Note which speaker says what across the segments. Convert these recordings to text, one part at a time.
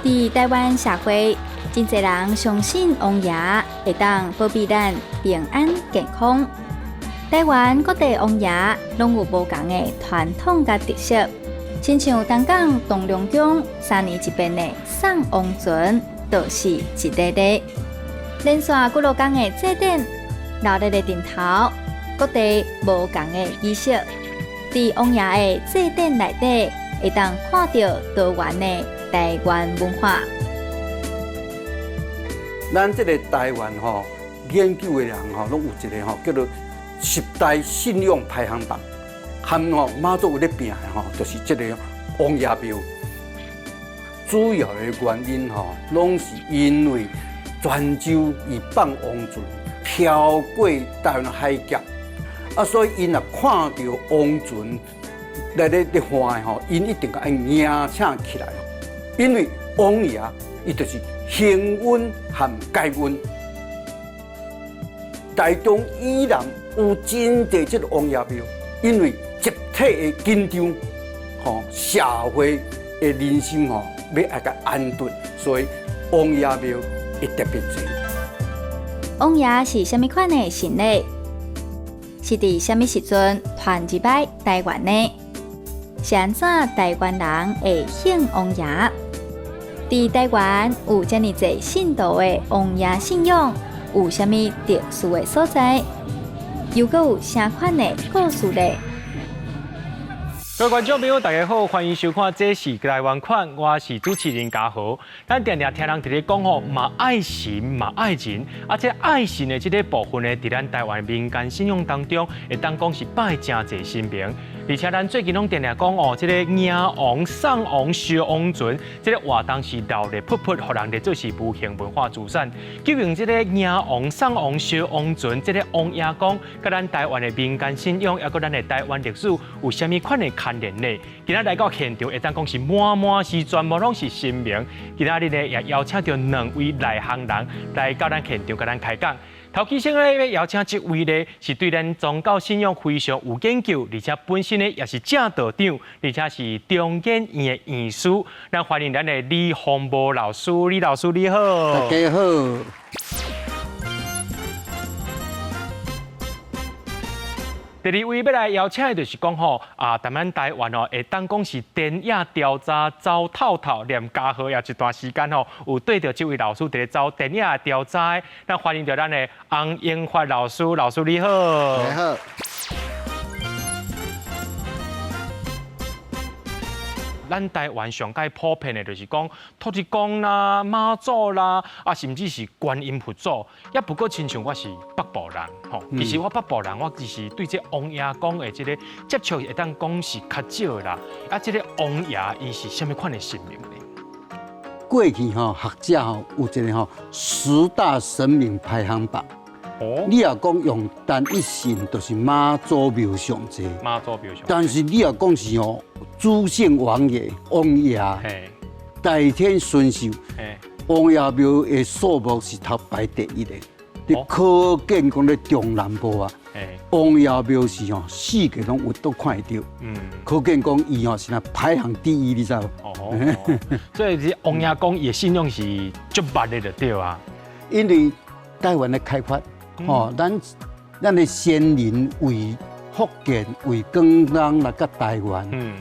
Speaker 1: 佇臺灣社會，真濟人相信王爺會當保庇咱平安健康。臺灣各地王爺攏有無仝的傳統佮特色，親像東港東龍宮3年一變的送王船，就是一個例。連續幾落工的祭典，熱鬧的陣頭，各地無仝的儀式，佇王爺的祭典內底，會當看著多元的臺灣文化。
Speaker 2: 咱這個臺灣吼，研究的人吼，攏有一個吼叫做十大信仰排行榜，含吼媽祖有咧拚的吼，就是這個王爺廟。主要的原因吼，攏是因為泉州伊放王船飄過臺灣海峽，啊，所以𪜶若看著王船來咧咧晃的吼，𪜶一定愛迎請起來，因為王爺伊就是行運和解運。台中以南有真濟這個王爺廟，因為集體的緊張，吼社會的人心吼欲愛共安頓，所以王爺廟會特別濟。
Speaker 1: 王爺是啥物款的神呢？是佇啥物時陣傳入來臺灣呢？是按怎臺灣人會信王爺？佇臺灣有遮爾濟信徒的王爺信仰，有啥物特殊的所在？又閣有啥款的故事呢？
Speaker 3: 各位觀眾朋友，大家好，歡迎收看《這是臺灣款》，我是主持人嘉豪。咱定定聽人佇咧講吼，嘛愛神嘛愛人，啊，這愛神的這個部分呢，佇咱臺灣民間信仰當中，會當講是拜誠濟神明。而且咱最近攏定定講哦，這個迎王、送王、燒王船，這個活動是熱熱噗噗，予人咧做是無形文化資產。究竟這個迎王、送王、燒王船，這個王爺公，佮咱臺灣的民間信仰，抑閣咱的臺灣歷史有啥物款的牽連呢？今仔來到現場，會當講是滿滿是全部攏是神明。今仔日呢，也邀請著兩位內行人來到咱現場，佮咱開講。頭期先咧，欲邀請這位咧，是對咱宗教信仰非常有研究，而且本身呢也是正道長，而且是中研院的院士。咱歡迎咱的李宏模老師，李老師你好。
Speaker 4: 大家好。
Speaker 3: 第二位欲來邀請的就是講吼啊，佇咱臺灣哦，會當講是電影調查走透透，連嘉豪也一段時間吼，有對著這位老師佇咧走電影調查。咱歡迎著咱的洪英發老師，老師你好。
Speaker 4: 你好。
Speaker 3: 咱臺灣上蓋普遍的，就是講土地公啦、媽祖啦，啊，甚至是觀音佛祖。也不過，親像我是北部人，吼，其實我北部人，我其實對這王爺公的這個接觸，會當講是較少啦。啊，這個王爺伊是啥物款的神明呢？
Speaker 4: 過去吼學者吼有一個吼十大神明排行榜。哦，你若講用單一神，就是媽祖廟上濟。
Speaker 3: 媽祖廟上。
Speaker 4: 但是你若講是吼諸聖王爺、王爺，代天巡守，王爺廟的數目是頭排第一的。你可見講咧中南部啊，王爺廟是吼四界攏有都看會著。可見講伊吼是若排行第一，你知無？
Speaker 3: 哦，所以這王爺公伊的信仰是足密的就對啊。
Speaker 4: 因為臺灣的開發。吼，咱的先人為福建、為廣東來佮臺灣，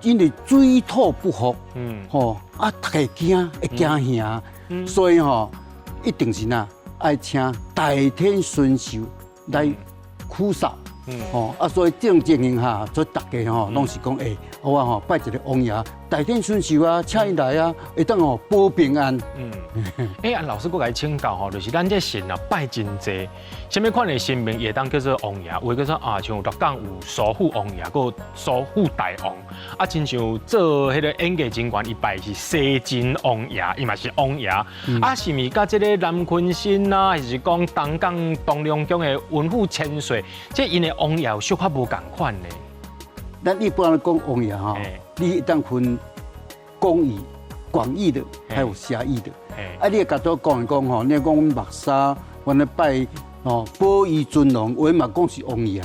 Speaker 4: 因為水土不服，吼啊，逐家會驚，會驚嚇，所以吼，一定是哪愛請代天巡守來驅掃，吼啊，所以這種情形下，所以逐家吼攏是講，欸，我吼拜一個王爺，代天巡守啊，請伊來啊，會當吼保平安。
Speaker 3: 欸，啊，老師，閣共請教吼，就是咱這神啊拜真濟，啥物款的神明會當叫做王爺？有的叫做啊，像鹿港有蘇富王爺，閣有蘇富大王。啊，親像做彼個演藝人員，伊拜是西晋王爺，伊嘛是王爺。啊，是毋是佮這個南鯤鯓啊，還是講東港東龍宮的文富千歲，這𪜶的王爺有小可無仝款呢？
Speaker 4: 咱一般來講王爺吼，你會當分廣義、廣義的，還有狹義的。啊，你會共我講一講吼，你講阮木柵，阮咧拜吼保義尊龍，有的嘛講是王爺。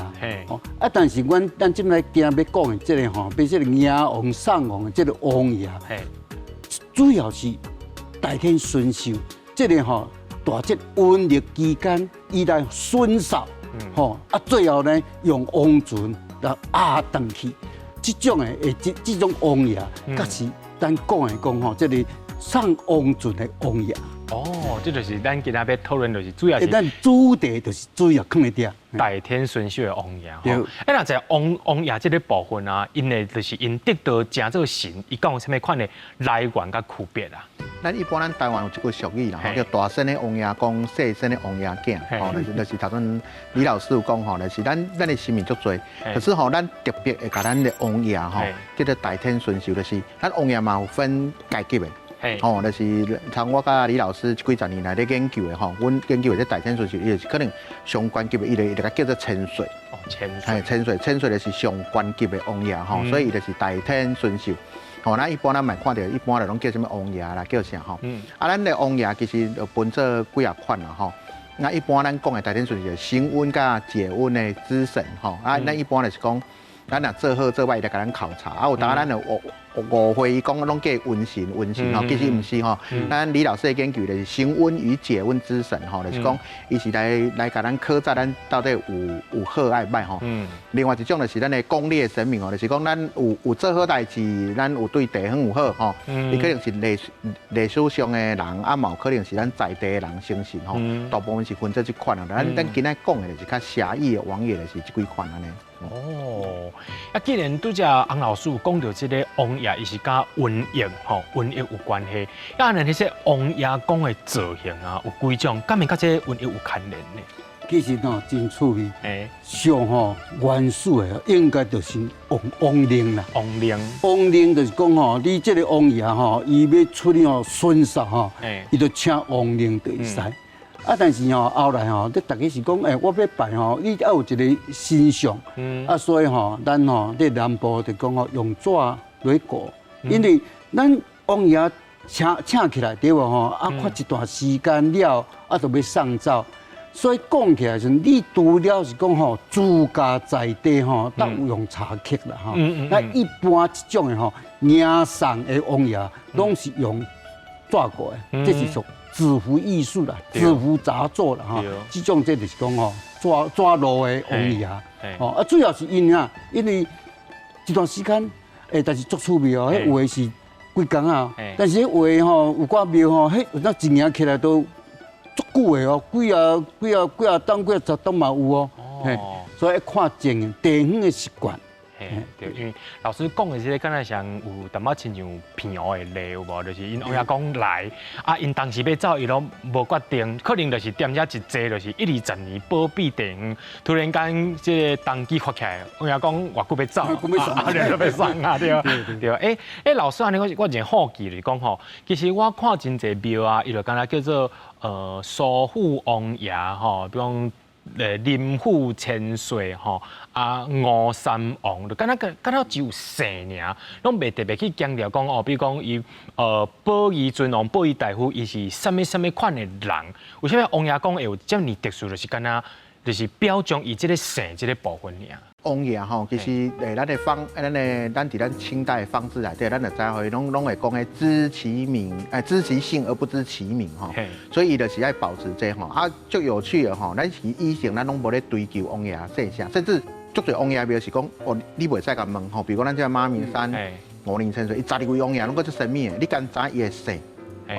Speaker 4: 哦，啊，但是阮咱這擺今欲講的這個吼，比這個迎王送王的這個王爺，主要是大天巡狩，這个吼大節瘟疫期間，伊來巡掃，吼啊，最後呢用王船來押轉去，這種的會這種王爺，才是咱講的講吼，這个送王船的王爺。
Speaker 3: 哦，這就是咱今仔欲討論，就是主要是
Speaker 4: 咱主題就是主要囥佇遮。
Speaker 3: 大天巡狩的王爺。對。欸，若在王爺這个部分啊，𪜶的就是𪜶得到成做神，伊敢有啥物款的來源佮區別啊？
Speaker 5: 咱一般咱台灣有一句俗語啦，吼，叫大聲的王爺公，細聲的王爺囝。吼，就是頭先李老師有講吼，就是咱的神明足濟，可是吼，咱特別會共咱的王爺吼，叫做大天巡狩，就是咱王爺嘛有分階級的。吼，就是像我佮李老師幾十年來咧研究的吼，阮研究的這大天巡狩，伊就是可能上懸級的，伊就共叫做千歲。
Speaker 3: 哦，千歲。
Speaker 5: 千歲，千歲就是上懸級的王爺吼，所以伊就是大天巡狩。吼，咱一般咱嘛看著，一般就攏叫啥物王爺啦，叫啥吼？啊，咱的王爺其實就分做幾仔款啦吼。那一般咱講的大天巡狩是升瘟佮解瘟的之神吼。啊，咱一般就是講，咱若做好做䆀，伊來共咱考察。啊，有當咱就誤會伊講攏叫瘟神瘟神吼，其實毋是吼。咱李老師的研究就是升瘟與解瘟之神吼，就是講伊是來共咱考察咱到底有好抑䆀吼。另外一種就是咱的公烈神明吼，就是講咱有做好代誌，咱有對地方有好吼。伊可能是歷史上的人，啊嘛有可能是咱在地的人相信吼。大部分是分做這款啊。咱今仔講的就是較狹義的王爺，就是這幾款按呢。
Speaker 3: 哦，啊，既然拄才洪老師有講著這个王爺，伊是佮瘟疫吼，瘟疫有關係。啊，咱彼些王爺公的造型啊，有幾種，敢會佮這个瘟疫有牽連呢？
Speaker 4: 其實吼真趣味，上吼原始的應該就是王靈啦。
Speaker 3: 王靈，
Speaker 4: 王靈就是講吼，你這个王爺吼，伊欲出去吼巡狩吼，伊就請王靈就會使。啊，但是吼後來吼，你逐家是講，欸，我欲拜吼，你愛有一个神像，啊，所以吼，咱吼佇南部就講吼，用紙來糊，因為咱王爺請起來對無吼，啊，看一段時間了，啊，就欲送走，所以講起來時，你除了是講吼，自家在地吼，當有用柴刻啦吼，那一般這種的吼，迎送的王爺，攏是用紙糊的，這是屬紙糊藝術啦，紙糊雜作啦吼，這種這就是講吼，紙路的王爺，哦啊，主要是因啊，因為這段時間，欸，但是足趣味哦，彼畫的是幾工啊，但是彼畫吼有寡廟吼，彼有當一迎起來都足久的哦，幾啊幾啊幾啊冬幾啊十冬嘛有哦，嘿，所以看正地方的習慣。
Speaker 3: 嘿，對，因為老師講的這个，敢若像有淡薄親像騙烏的例有無？就是𪜶王爺公來，啊，𪜶當時欲走，伊攏無決定，可能就是踮遮一坐，就是一二十年保庇地方。突然間，這个當機發起來，王爺公偌久欲走，啊，就欲送啊，對對。欸欸，老師按呢，我一個好奇就是講吼，其實我看真濟廟啊，伊就敢若叫做蘇富王爺吼，比如講，林府千歲吼，啊吳三王，就敢若只有姓爾，攏袂特別去強調講哦，比如講伊保義尊王、保義大夫，伊是啥物啥物款的人？為啥物王爺公會有遮爾特殊？就是敢若就是表彰伊這个姓這个部分爾。
Speaker 5: 王爺吼，其實咱的方，咱佇咱清代方志內底，咱就知影，攏會講的知其名，知其姓而不知其名吼。所以伊就是愛保持這吼，啊，足有趣的吼。咱是以前咱攏無咧追求王爺姓啥，甚至足濟王爺廟是講，哦，你袂使共問吼。比如講咱這個媽咪山五靈千歲，伊十二位王爺攏閣足神秘的，你敢知伊的姓？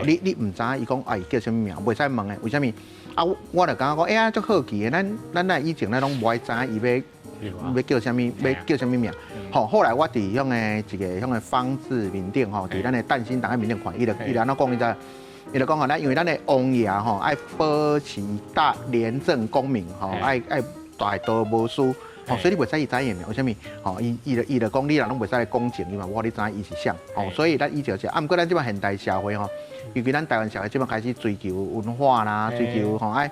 Speaker 5: 你毋知影伊講啊，伊叫啥物名？袂使問的，為啥物？啊，我就感覺講，欸呀，足好奇的，咱以前咱攏無愛知影伊欲叫啥物，欲叫啥物名？吼，後來我佇遐个一个遐个方志面頂吼，佇咱的誕生堂的面頂看，伊就按怎講，你知？伊就講吼，咱因為咱的王爺吼愛保持大廉政公明吼，愛大道無私，吼，所以你袂使伊知伊的名，為啥物？吼，伊就講你若攏袂使來講情，伊嘛無法你知影伊是啥，吼，所以咱以前是，啊，毋過咱這擺現代社會吼，尤其咱台灣社會這擺開始追求文化啦，追求吼愛。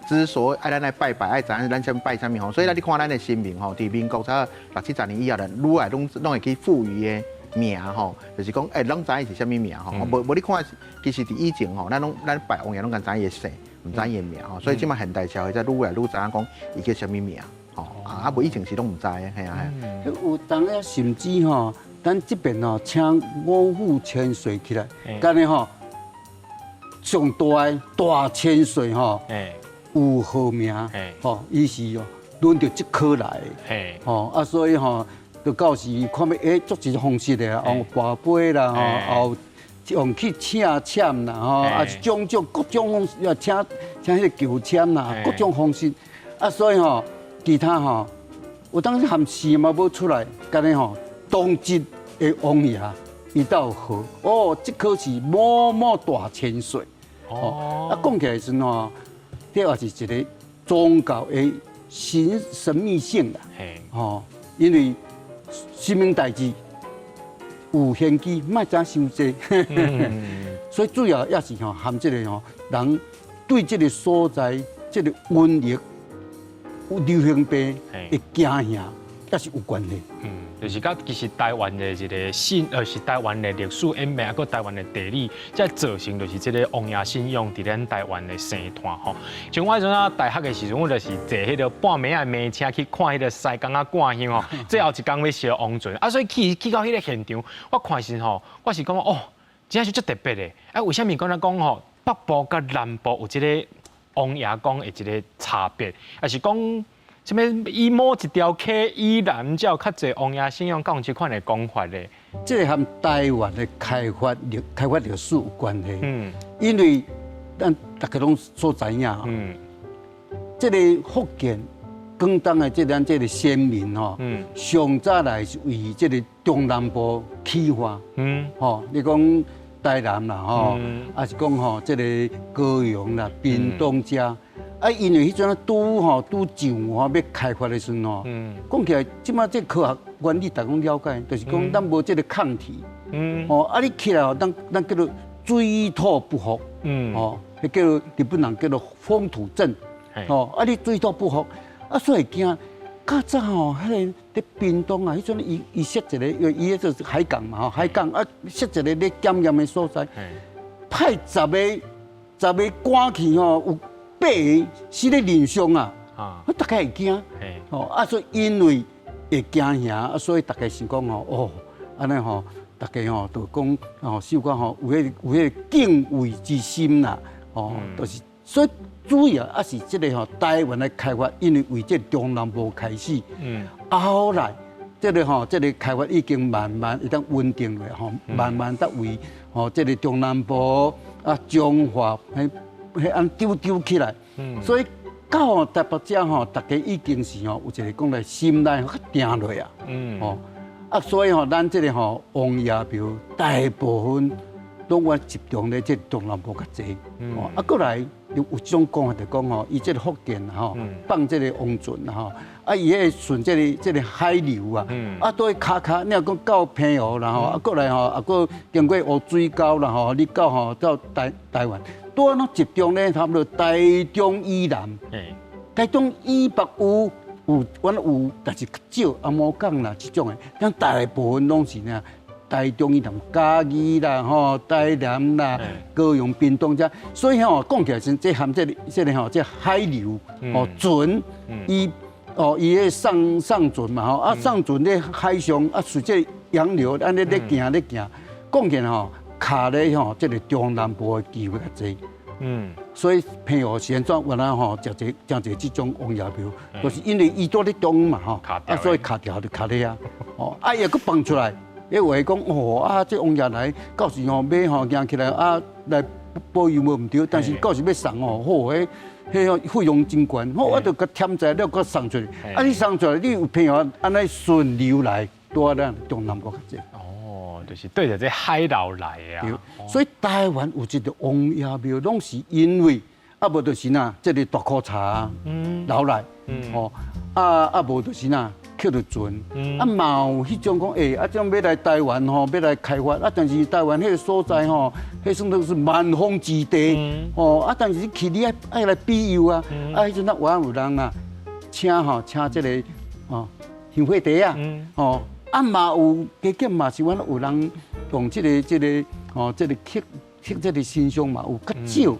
Speaker 5: 之所以愛咱來拜拜，愛知影咱啥物拜啥物吼，所以咱你看咱的神明吼，佇民國差六七十年以後咧，愈來攏會去賦予的名吼，就是講欸，攏知伊是啥物名吼。無你看，其實佇以前吼，咱攏咱拜王爺攏干知伊的姓，毋知伊的名吼。所以這擺現代社會才愈來愈知影講伊叫啥物名吼。啊，無以前是攏毋知的，嘿啊嘿。
Speaker 4: 有當啊，甚至吼，咱這邊吼請五府千歲起來，敢呢吼，上大的大千歲吼，有號名，吼，伊是哦，輪著這科來的，吼啊，所以吼，就到時看欲欸，足一個方式的啊，用跋杯啦，吼，用去請籤啦，吼，啊是種種各種方式，請請彼個求籤啦，各種方式，啊，所以吼，其他吼，有當時含事嘛無出來，敢若吼，當日的王爺伊都有號，哦，這科是某某大千歲，哦，啊，講起來時陣吼，這也是一個宗教的神秘性啦，吼，因為什麼代誌有玄機，莫知傷濟，所以主要也是吼含這個吼人對這個所在這個瘟疫有流行病的驚嚇，也是有關係。
Speaker 3: 嗯，就是佮其實台灣的一個信，是台灣的歷史演變，啊，閣台灣的地理，才造成就是這個王爺信仰佇咱台灣的生態吼。像我彼陣啊大學的時陣，我就是坐彼個半暝仔的馬車去看彼個西港仔掛香吼，最後一工欲燒王船，啊，所以去到彼個現場，我看時吼，我是感覺哦，真正是足特別的。啊，為啥物講來講吼，北部佮南部有這個王爺公的一個差別，抑是講啥物以某一條溪以南才有較濟王爺信仰，敢有這款的講法咧？
Speaker 4: 這個和台灣的開發歷史有關係。因為咱大家攏所知影，這個福建、廣東的這咱這個先民吼，上早來是為這個中南部起發，吼，你講台南啦，吼，抑是講吼這個高雄啦、屏東遮。啊，因為彼陣拄吼拄上吼欲開發的時陣吼，講起來，這馬這科學原理大家攏了解，就是講咱無這個抗體，吼，啊你起來吼，咱叫做水土不服，吼，彼叫做日本人叫做風土症，吼，啊你水土不服，啊所以驚。較早吼，彼個佇屏東啊，彼陣伊設一個，因為伊彼個海港嘛吼，海港啊設一個咧檢驗的所在，派十個官去吼，有八個死咧面上啊，啊，大家會驚，吼啊，所以因為會驚嚇，啊，所以大家想講吼，哦，按呢吼，大家吼就講吼，小可吼有彼個敬畏之心啦，哦，就是所以主要抑是這個吼台灣的開發，因為為這中南部開始，啊後來這個吼這個開發已經慢慢會當穩定落吼，慢慢得為吼這個中南部啊彰化彼按丟丟起來，所以到台北這吼，大家已經是吼有一個講來心內較定落啊，吼啊，所以吼咱這個吼王爺廟大部分攏我集中咧這中南部較濟，哦啊，過來有一種講法就講吼，伊這個福建吼放這個王船吼，啊伊彼個順這個海流啊，啊都會卡卡，你若講到澎湖啦吼，啊過來吼，啊閣經過烏水溝啦吼，你到吼到台灣。拄按攏集中咧，差不多台中以南，台中以北有，阮有，但是較少，阿摩港啦這種的，但大部分攏是呢，台中以南、嘉義啦、吼台南啦、高雄、屏東遮，所以吼講起來是這含這個吼這海流哦船，伊哦伊彼上船嘛吼，啊上船咧海上啊隨這洋流按呢咧行咧行，講起來吼。卡咧吼，這個中南部的機會較濟，所以澎湖是按怎原來吼，誠濟誠濟這種王爺廟，就是因為伊住咧中嘛吼，啊所以卡牢就卡咧遐，哦，啊伊閣放出來，彼話講哦啊，這王爺來到時吼欲吼行起來啊來保佑無毋對，但是到時欲送吼，好彼彼費用真懸，好我就共添載了，閣送出去，啊你送出來，你有澎湖按呢順流來，拄咱中南部較濟。
Speaker 3: 就是對著這海流來的啊，
Speaker 4: 所以台灣有這個王爺廟，攏是因為啊，無就是哪這個大箍柴流來，吼啊啊無就是哪抾著船，啊嘛有彼種講欸，啊這種欲來台灣吼，欲來開發，啊但是台灣彼個所在吼，彼算做是蠻荒之地，吼啊但是去你愛來庇佑啊，啊彼陣啊有有人啊請吼請這個吼香火茶啊，吼。啊嘛有加減嘛是阮有人用這個吼，這個刻刻這個神像嘛有較少，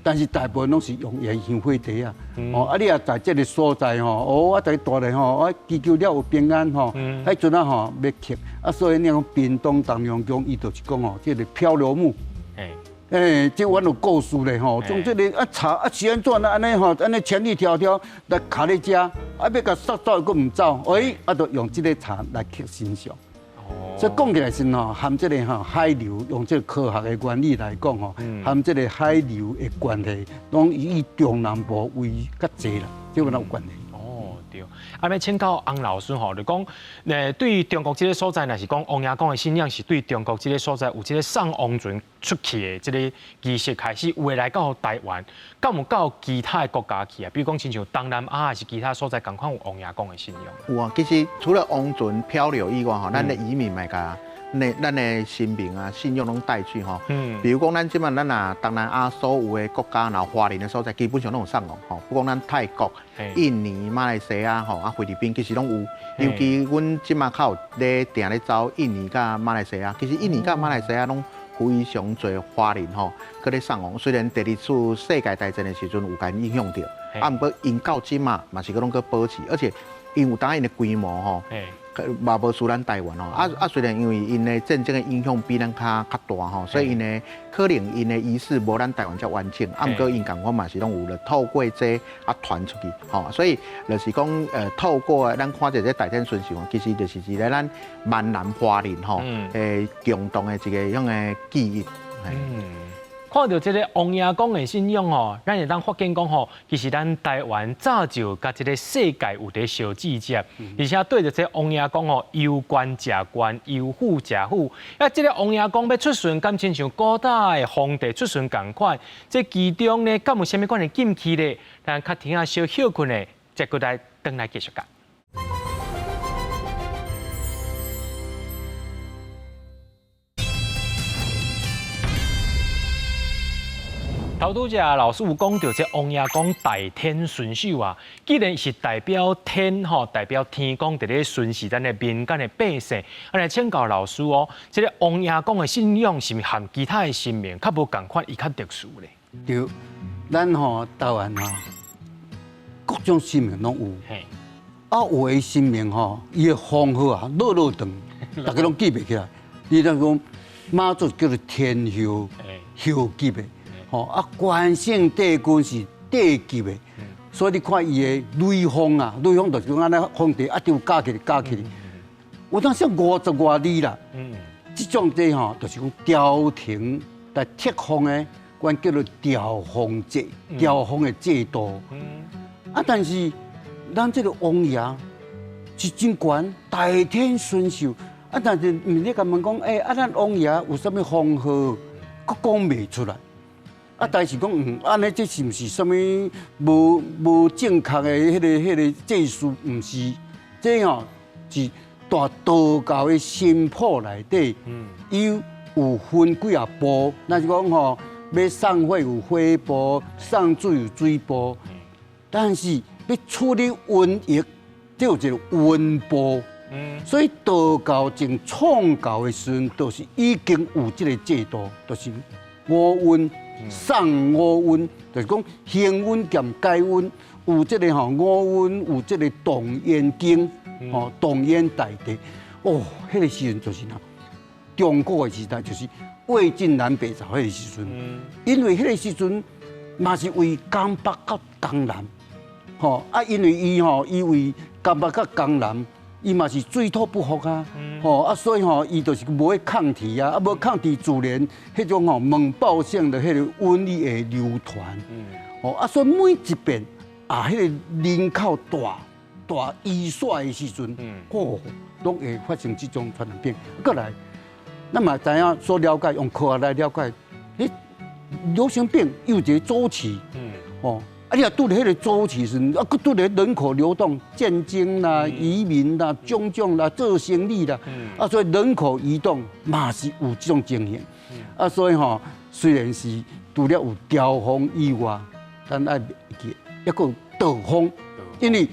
Speaker 4: 但是大部分攏是用伊香火茶啊。哦，啊你若在這個所在吼，哦我在蹛咧吼，我祈求了有平安吼，彼陣啊吼欲刻，啊所以你講屏東重陽宮伊就是講吼，這個漂流木，欸，這阮有故事咧吼，從這个啊茶啊是按怎啊按呢吼，按呢千里迢迢來卡咧遮，啊欲共殺走閣毋走，欸，啊就用這个茶來克神像。所以講起來是吼，含這个吼海流，用這个科學的原理來講吼，含這个海流的關係，攏以中南部為較濟啦，這個有關係。
Speaker 3: 哦，對。啊，欲請教翁老師吼，就講，對中國這个所在，若是講王爺公的信仰是對中國這个所在有這个送王船出去的這个儀式開始，有的來到台灣，敢有到其他的國家去啊？比如講，親像東南亞還是其他所在，仝款有王爺公的信仰。
Speaker 5: 有啊，其實除了王船漂流以外，吼，咱的移民嘛共咱的神明啊、信仰攏帶去吼。比如講，咱這擺咱若東南亞所有的國家，若華人的所在，基本上攏有送王吼。不講咱泰國、印尼、馬來西亞吼，啊菲律賓其實攏有。尤其阮這擺較有咧定咧走印尼佮馬來西亞，其實印尼佮馬來西亞攏非常濟華人吼，閣咧送王。雖然第二次世界大戰的時陣有共影響著，啊，毋過𪜶到這擺嘛是閣攏閣保持，而且𪜶有當𪜶的規模吼。嘛無輸咱台灣吼，啊雖然因為𪜶的戰爭的影響比咱較較大吼，所以𪜶的可能𪜶的儀式無咱台灣遮完整，啊毋過𪜶仝款嘛是攏有咧透過這啊傳出去吼，所以就是講透過咱看著這大天巡守，其實就是一个咱閩南華人吼，共同的一个樣的記憶。
Speaker 3: 看著這个王爺公的信仰吼，咱會當發現講吼，其實咱台灣早就佮這个世界有佇相接觸，而且對著這个王爺公吼，有官食官，有富食富。啊，這个王爺公欲出巡，敢親像古早的皇帝出巡仝款？這其中呢，敢有啥物款的禁忌咧？咱較停仔小歇睏咧，再閣來轉來繼續講。頭拄才老師有講著這王爺公代天巡守啊，既然是代表天吼，代表天公佇咧巡視咱的民間的百姓，啊來請教老師哦，這个王爺公的信仰是毋是和其他的神明較無仝款，伊較特殊咧？
Speaker 4: 對，咱吼台灣吼各種神明攏有，啊有的神明吼，伊的封號啊，落落長，大家攏記袂起來。你若講媽祖叫做天后，后級的。吼啊，關聖帝君是帝級的，所以你看伊的雷鋒啊，雷鋒就是講按呢皇帝啊，就加起來加起來，有當時五十外里啦。這種這吼就是講朝廷來冊封的，阮叫做朝封制，朝封的制度。啊，但是咱這个王爺是真懸，代天巡守啊，但是毋你共問講，欸，啊，咱王爺有啥物封號，閣講袂出來。啊，但是講，按呢，這是毋是啥物無無正確的彼个祭祀？毋是，這吼是大道教的神譜內底，伊有分幾仔步，若是講吼，欲送火有火步，送水有水步，但是欲處理瘟疫，這有一个瘟步。所以道教從創教的時陣，就是已經有這个制度，就是五瘟。送五瘟，就是講行瘟兼解瘟，有這个吼五瘟，有這个動員經，吼動員大地。哦，彼个時陣就是哪，中國的時代就是魏晉南北朝彼个時陣，因為彼个時陣嘛是為江北佮江南，吼啊，因為伊吼伊為江北佮江南。伊嘛是水土不服啊，吼啊，所以吼，伊就是無彼抗體啊，啊無抗體，自然彼種吼猛爆性的彼个瘟疫會流傳，吼啊，所以每一遍啊，彼个人口大大淤塞的時陣，哦，攏會發生這種傳染病。閣來，咱嘛知影所了解，用科學來了解，彼流行病有一个周期，吼。啊！你若拄著彼个周期時陣，啊，閣拄著人口流動、戰爭啦、移民啦、種種啦、做生意啦，啊，所以人口移動嘛是有這種情形。啊，所以吼，雖然是除了有朝風以外，咱愛記抑閣有道風，因為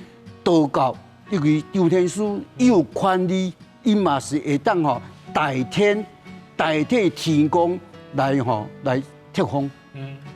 Speaker 4: 道教因為張天師伊有權利，伊嘛是會當吼代天代替天公來吼來冊封。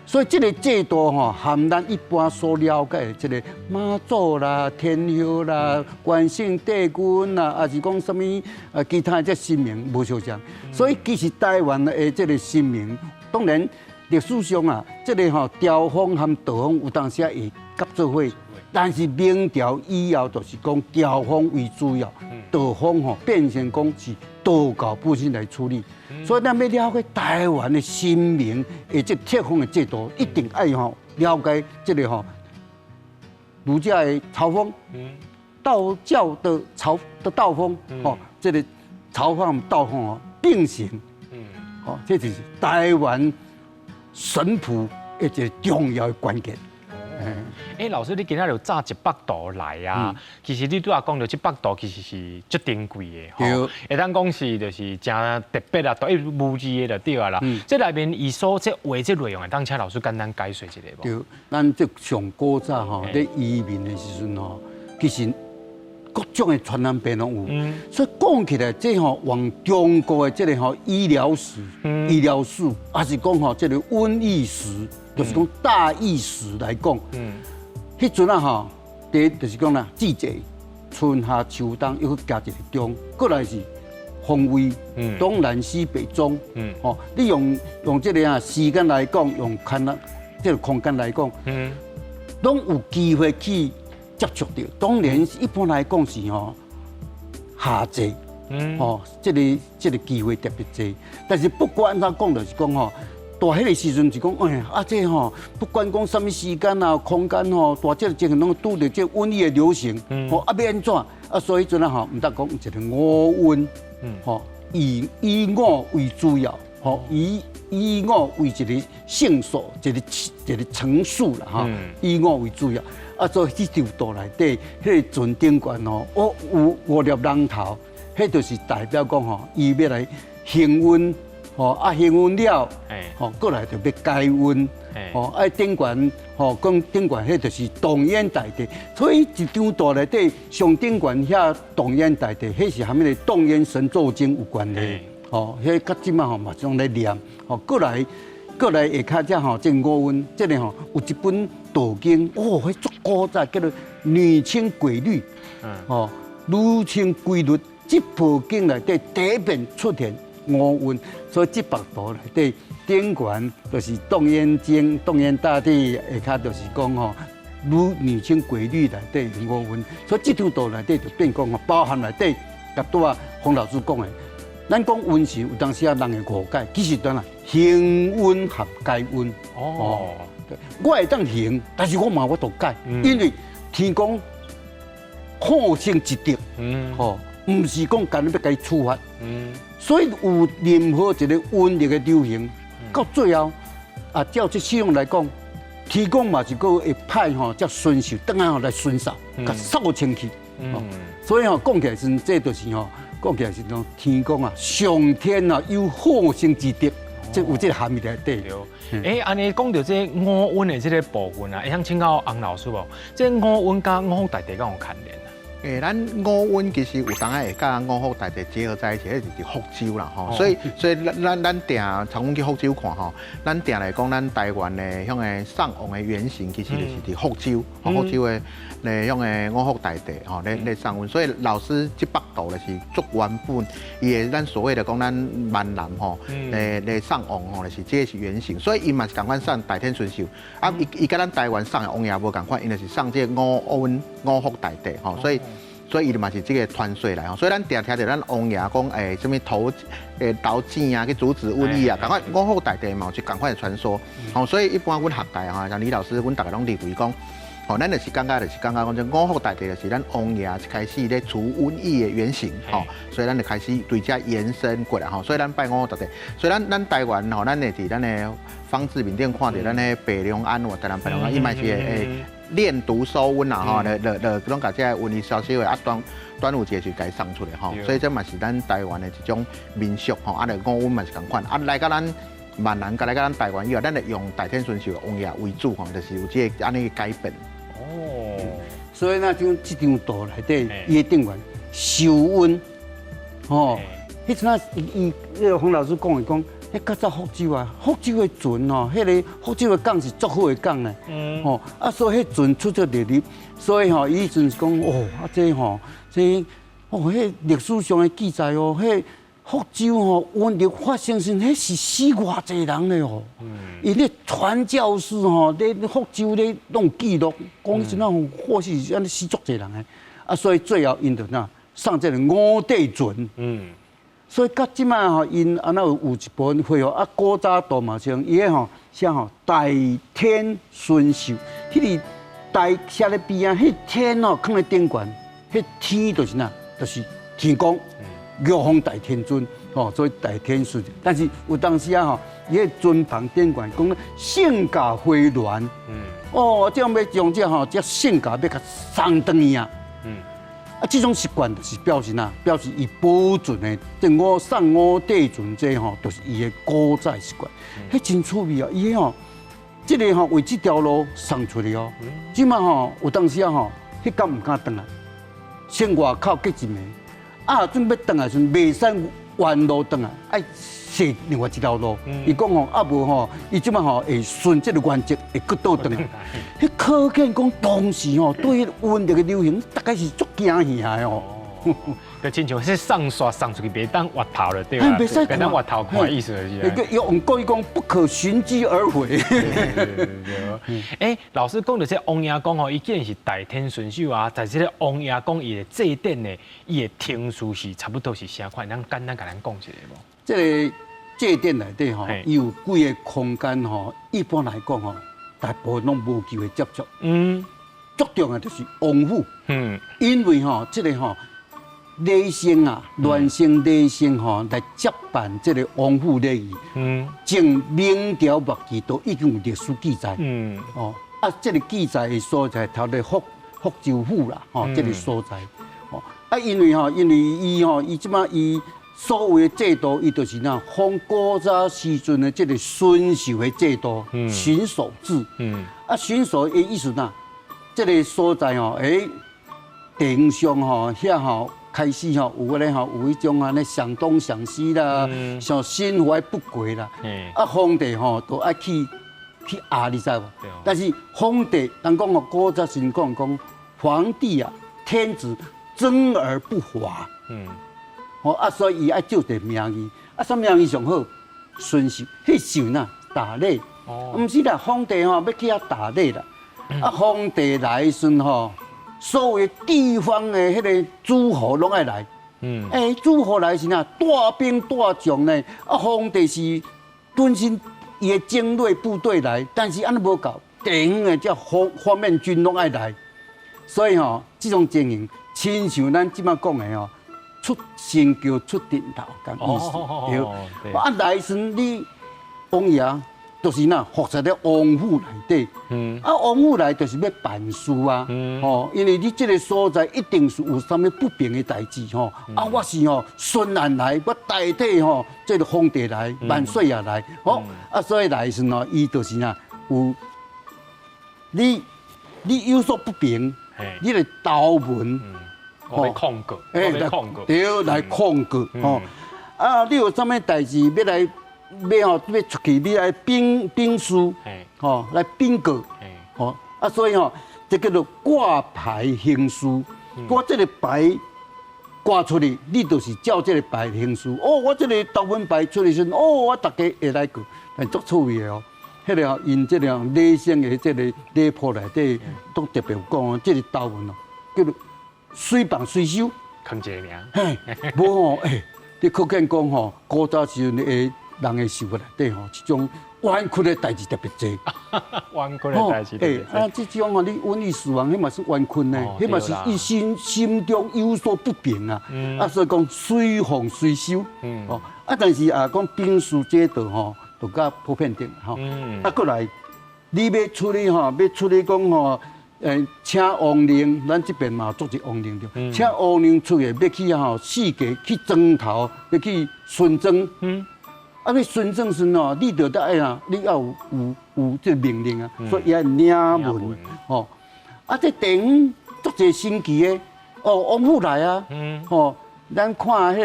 Speaker 4: 所以這个制度吼，和咱一般所了解的這个媽祖啦、天后啦、關聖帝君啦，抑是講啥物其他的這神明無相像。所以其實台灣的這个神明，當然歷史上啊，這个吼朝風和道風有當時會合做伙，但是明朝以後就是講朝風為主要，道風吼變成講是道教本身來處理。所以咱欲了解台灣的神明的這冊封的制度，一定愛吼了解這个吼儒家的朝風，道教的朝的道風，吼這个朝風道風哦並行，哦，這就是台灣神譜的一个重要的關鍵。
Speaker 3: 欸，老師，你今仔日紮這幅圖來啊？其實你拄仔講著這幅圖其實是足珍貴的，吼，會當講是就是誠特別啊，獨一無二的就對啊啦。這內面伊所這畫這內容，會當請老師簡單解說一下無？
Speaker 4: 對，咱這上古早吼，咧移民的時陣吼，其實各種的傳染病攏有，所以講起來，這吼往中國的這个吼醫療史、醫療史，抑是講吼這个瘟疫史，就是講大疫史來講，彼陣啊吼，第一就是講啦，季節，春夏秋冬又閣加一个中，過來是方位，東南西北中，吼，你用這个啊時間來講，用空啊這个空間來講，攏有機會去接觸著。當然，一般來講是吼夏季，吼，這个機會特別濟。但是不管按怎講，就是講吼，佇彼个時陣是講，哎啊，這吼不管講啥物時間啊、空間吼，佇這个情形攏拄著這瘟疫的流行，吼啊欲按怎？啊，所以彼陣啊吼，毋得講一个五瘟，吼以五為主要，吼以五為一个聖數，一个乘數啦，吼，以五為主要。啊，所以這張圖內底，彼个船頂懸吼，哦有五粒人頭，彼就是代表講吼，伊欲來行瘟。吼啊，行瘟了，吼過來就欲解瘟，吼啊頂懸，吼講頂懸，彼就是動員大帝，所以一張圖內底上頂懸遐動員大帝，彼是和彼个動員神咒經有關係，吼，彼較這馬吼嘛總咧念，吼過來過來下跤遮吼這五瘟，這个吼有一本道經，哦，彼足古早叫做《女清軌律》，吼，女清規律，這部經內底第一遍出現五瘟，所以這幅圖內底頂懸就是動員經、動員大帝，下跤就是講吼女清軌律內底五瘟，所以這張圖內底就變講吼，包含內底，佮拄仔洪老師講的，咱講瘟時有當時啊人會誤解，其實當然行瘟和解瘟。哦，我會當行，但是我嘛無法度解，因為天公好生之德，吼，毋是講干焦欲共伊處罰。所以有任何一个瘟疫的流行，到最後啊，照這信仰來講，天公嘛是閣會派吼這巡狩轉來吼來巡掃，共掃清氣。所以吼講起來時，這就是吼講起來是講天公啊，上天啊有好生之德，這有這个含義內底。
Speaker 3: 欸，按呢講著這五瘟的這个部分啊，會想請教洪老師無？這五瘟佮五福大帝敢有牽連啊？
Speaker 5: 欸，咱五瘟其實有當仔會佮五福大帝結合在一起，彼就是佇福州啦吼。所以咱定常阮去福州看吼，咱定來講，咱台灣的遐个送王的原型，其實就是佇福州，福州的咧遐个五福大帝吼，咧送瘟。所以老師這幅圖就是足原本，伊的咱所謂的講咱閩南吼，咧送王吼，就是這个是原型。所以伊嘛是仝款送大天巡狩，啊，伊佮咱台灣送的王爺無仝款，𪜶就是送這个五瘟五福大帝吼，所以伊嘛是這个傳說來吼，所以咱定聽著咱王爺講，欸，啥物投投錢啊，去阻止瘟疫啊，仝款五福大帝嘛有一仝款的傳說，吼，所以一般阮學界吼，像李老師，阮逐个攏認為講，吼，咱就是感覺講，這五福大帝就是咱王爺一開始咧除瘟疫的原型，吼，所以咱就開始對這延伸過來吼，所以咱拜五福大帝，所以咱台灣吼，咱會佇咱的方志面頂看著咱的白龍庵，有台南白龍庵，伊嘛是會煉毒收瘟啦吼，就攏共這个瘟疫消失的啊，端午節就共伊送出來吼，所以這嘛是咱台灣的一種民俗吼，啊，就五瘟嘛是仝款，啊，來到咱閩南，佮來到咱台灣以後，咱就用大天巡狩王爺為主吼，就是有這个按呢改變。
Speaker 3: 哦，
Speaker 4: 所以呢，像這張圖內底，伊的頂懸收瘟，吼，彼陣啊，伊彼个洪老師講的講，彼較早福州啊，福州的船吼，彼个福州的港是足好的港呢，吼，啊，所以彼船出出入入，所以吼，伊彼陣是講，哦，啊，這吼，這，哦，彼歷史上的記載哦，彼福州吼瘟疫發生時，彼是死偌濟人咧吼。𪜶咧傳教士吼，咧福州咧攏記錄，講真正或是按呢死足濟人的。啊，所以最後𪜶就哪送這個五帝船。所以到這擺吼，𪜶按呢有一部分恢復啊，古早度嘛像伊個吼寫吼代天巡狩，彼個代寫咧邊仔，彼天哦囥咧頂懸，彼天就是哪，就是天公。玉皇大天尊，吼，所以代天巡。但是有當時啊，吼，伊個尊旁頂懸講聖駕回鑾，哦，這樣欲將這吼，這聖駕欲共送轉去啊。啊，這種習慣就是表示哪，表示伊保存的，這五送五帝船這吼，就是伊的古早習慣。彼真趣味哦，伊吼，這個吼為這條路送出去哦。這擺吼有當時啊吼，彼工毋敢轉來，先外口隔一暝。啊，準備轉來時陣，袂使原路轉來，愛踅另外一條路。伊講吼，啊無吼，伊這擺吼會順這個原則會閣倒轉來。彼可見講當時吼對瘟疫的流行，大概是足驚嚇的哦。
Speaker 3: 就親像是送煞送出去，袂當越頭了，對吧？袂當越頭看意思就是。
Speaker 4: 用國語講，不可循跡而回。
Speaker 3: 欸，老師講著這王爺公吼，伊既然是代天巡狩啊，在這個王爺公伊的祭典呢，伊的程序是差不多是啥款？咱簡單共咱講一下無？
Speaker 4: 這個祭典內底吼，伊有幾個空間吼，一般來講吼，大部分攏無機會接觸。最重要就是王府。因為吼，這個吼。禮生啊，巒姓禮生吼來接辦這個王府禮儀。從明朝末期都已經有歷史記載。哦，啊，這個記載的所在，頭咧福州府啦，吼，這個所在。哦，啊，因為吼，因為伊吼，伊這擺伊所謂的制度，伊就是哪，仿古早時陣的這個巡狩的制度，巡守制。啊，巡守的意思哪，這個所在吼，欸，地方上吼，遐吼。開始吼有咧吼有彼種按呢想東想西啦，像心懷不軌啦。啊，皇帝吼都愛去壓，你知無？但是皇帝，人講哦，古早時講講皇帝啊，天子尊而不伐。哦啊，所以伊愛借一個名義，啊，啥名義上好？巡狩，彼狩哪打獵。毋是啦，皇帝吼欲去遐打獵啦。啊，皇帝來時陣吼。所有地方的彼個諸侯攏愛來，欸，諸侯來時啊，帶兵帶將呢，啊，皇帝是本身伊的精銳部隊來，但是按呢無夠，地方的這方面軍攏愛來，所以吼，這種情形，親像咱這擺講的吼，出神轎出陣頭，仝意思。對，啊來時你王爺。就是哪，負責咧王府內底，啊，王府內就是欲辦事啊，吼，因為你這個所在一定是有啥物不平的代誌吼，啊，我是吼巡按來，我代替吼這個皇帝來，萬歲爺來，吼，啊，所以來時吼，伊就是哪有你有所不平，你來投文，
Speaker 3: 來控告，來控告，
Speaker 4: 對，來控告，吼，啊，你有啥物代誌欲來？欲吼欲出去，你來稟書，吼來稟告，吼啊，所以吼，這叫做掛牌行事。我這個牌掛出去，你就是照這個牌行事。哦，我這個投文牌出去時，哦，我逐家會來告，但足趣味的哦。彼個𪜶這個禮生的這個禮簿內底，都特別有講，這個投文哦，叫做隨放隨收，
Speaker 3: 囥一個名。
Speaker 4: 嘿，無吼，欸，你可見講吼，古早時陣的。人的生活內底吼，這種冤屈的代誌特別濟。
Speaker 3: 冤屈的代誌特別濟。
Speaker 4: 啊，這種吼，你瘟疫死亡，彼嘛是冤屈呢，彼嘛是伊心中有所不平啊。啊，所以講隨放隨收。哦，啊，但是啊，講稟書這道吼，就較普遍點吼。啊，閣來，你欲處理吼，欲處理講吼，欸，請王令，咱這邊嘛做一王令對。請王令出去，欲去吼四界去莊頭，欲去巡莊。啊！欲巡莊時吼，你著得愛啊，你要有這個命令啊，所以伊愛領文吼。啊，這地方足濟神奇的哦，王府來啊，吼，咱看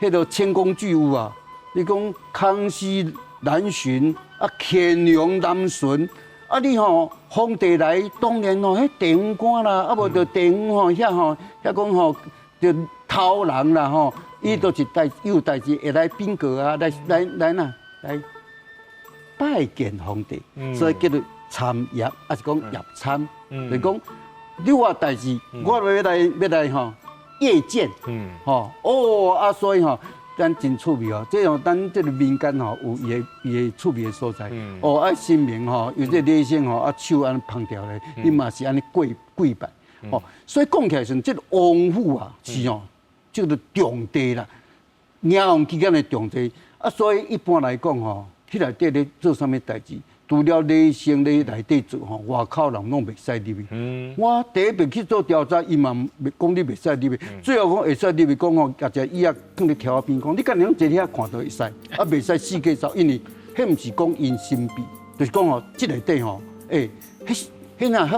Speaker 4: 彼個清宮劇有啊，你講康熙南巡啊，乾隆南巡啊，你吼皇帝來，當然吼，彼地方官啦，啊無就地方吼遐吼遐講吼就頭人啦吼。伊都是代有代誌會來稟告啊，來來來哪來拜見皇帝，所以叫做參謁，抑是講謁參，就是講你有代誌，我欲來欲來吼謁見，吼哦啊，所以吼。咱真趣味哦，這種咱這个民間吼有伊的伊的趣味的所在。哦，啊神明吼有這禮性吼，啊手按呢捧掉咧，你嘛是按呢跪跪拜。哦，所以講起來時陣，這个王府啊是哦，這个重地啦，迎王之間的重地。啊，所以一般來講吼，彼內底咧做啥物代誌？除了禮生咧內底做吼，外口人攏袂使入去。我第一遍去做調查，伊嘛講你袂使入去。最後講會使入去，講吼，舉一個椅仔囥佇柱仔邊，講你敢若攏坐遐看都會使，啊袂使四界走，因為彼毋是講𪜶神秘，就是講吼，這內底吼，欸，彼彼若彼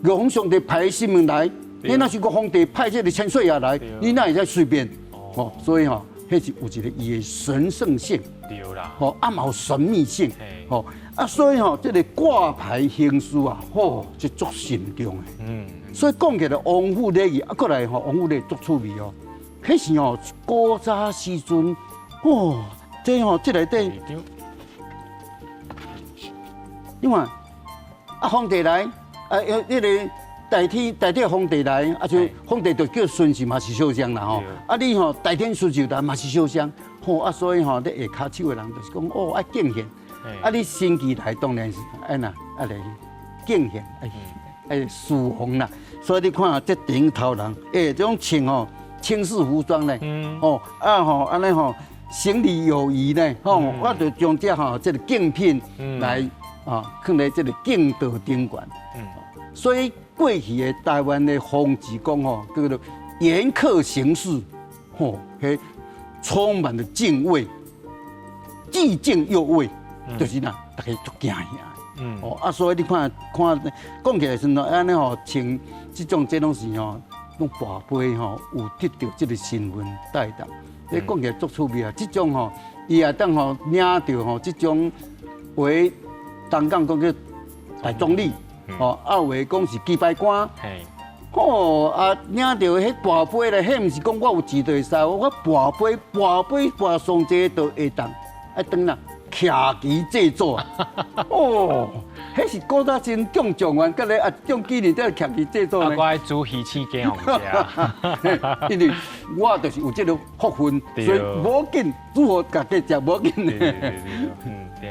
Speaker 4: 玉皇上帝派神明來，彼若是個皇帝派這个千歲爺來，你哪會使隨便？吼，所以吼，彼是有一个伊的神聖性，
Speaker 3: 對啦，
Speaker 4: 吼，啊嘛有神秘性，吼。啊，所以吼，這个掛牌行事啊，吼，是足慎重的。所以講起來，王府禮儀啊，閣來吼，王府禮儀足趣味哦。彼是吼古早時陣，哦，這吼這內底，你看，啊，皇帝來，啊，彼个代替代替皇帝來，啊，就皇帝就叫巡視嘛是相像啦吼。啊，你吼代天巡視來嘛是相像，吼啊，所以吼，咧下跤手的人就是講，哦，愛敬獻。啊！你新奇來當然是按那啊來敬獻，愛愛侍奉啦。所以你看這頂頭人，欸，這種穿吼清式服裝咧，吼啊吼按呢吼行禮有儀呢，吼我就將這吼這个敬品來啊，囥佇這个敬道頂懸。所以過去的台灣的方志講吼，叫做嚴刻行事，吼，彼充滿了敬畏，既敬又畏。就是呐，大家足驚嚇。哦啊，所以你看看講起來時陣，按呢吼，穿這種這攏是吼，攏跋杯吼，有得著這个身份帶動。你講起來足趣味啊！這種吼，伊也當吼領著吼，這種為東港講叫大總理，吼啊有的講是旗牌官。哦啊，領著彼跋杯咧，彼毋是講我有錢就會使，我跋杯跋杯跋上濟就會當愛轉啦。徛旗祭祖啊！哦，彼是古早時中狀元，佮咧啊中舉人才徛旗祭祖呢。
Speaker 3: 我愛煮魚翅羹予食。
Speaker 4: 因為我就是有這个福分，所以無緊煮予家己食無緊。
Speaker 3: 對。